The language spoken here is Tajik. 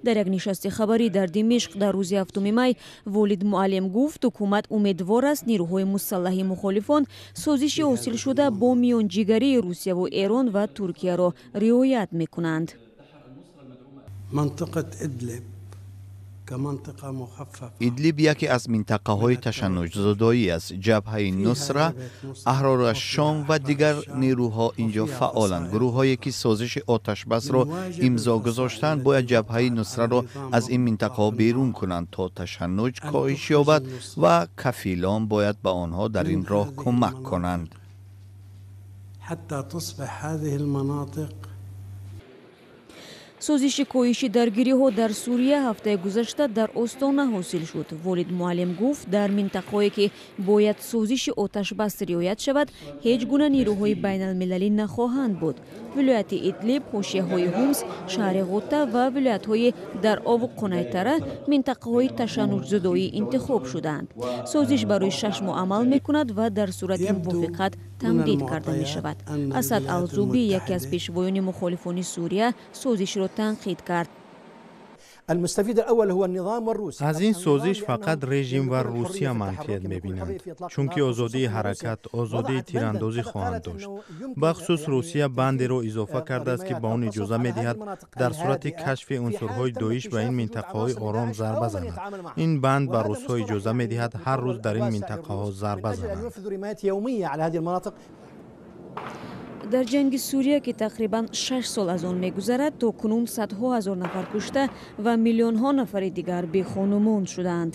Дар як нишасти хабарӣ дар Димишқ дар рӯзи 7 май Волид Муаллим гуфт, ҳукумат умедвор аст, нирӯҳои мусаллаҳи мухолифон созиши ҳосилшуда бо миёнҷигарии Русияву Эрон ва Туркияро риоят мекунанд. Идлиб яке аз минтақаҳои ташаннуҷзудоӣ аст. Ҷабҳаи Нусра, Аҳрорашшом ва дигар нерӯҳо инҷо фаъоланд. Гурӯҳҳое ки созиши оташбасро имзо гузоштанд, бояд Ҷабҳаи Нусраро аз ин минтақаҳо берун кунанд, то ташаннуҷ коҳиш ёбад, ва кафилон бояд ба онҳо дар ин роҳ кӯмак кунанд. Созиши коҳиши даргириҳо дар Сурия ҳафтаи гузашта дар Остона ҳосил шуд. Волид Муаллим гуфт, дар минтақаҳое ки бояд созиши оташбас риоят шавад, ҳеҷ гуна нирӯҳои байналмилалӣ нахоҳанд буд. Вилояти Идлиб, ҳошияҳои Ҳумс, шаҳри Ғута ва вилоятҳои Даръову Қунайтара минтақаҳои ташаннуҷзудоӣ интихоб шудаанд. Созиш барои 6 моҳ амал мекунад ва дар сурати мувофиқат тамдид карда мешавад. Асад Алзубӣ, яке аз пешвоёни мухолифони Сурия, созишро танқид кард. Аз ин созиш фақат режим ва Русия манфиат мебинанд, чунки озодии ҳаракат, озодии тирандозӣ хоҳанд дошт. Бахусус Русия бандеро изофа кардааст, ки ба он иҷоза медиҳад дар сурати кашфи унсурҳои Доиш ба ин минтақаҳои ором зарба занад. Ин банд ба русҳо иҷоза медиҳад ҳар рӯз дар ин минтақаҳо зарба зананд. Дар ҷанги Сурия, ки тақрибан 6 сол аз он мегузарад, то кунун садҳо ҳазор нафар кушта ва миллионҳо нафари дигар бехонумон шудаанд.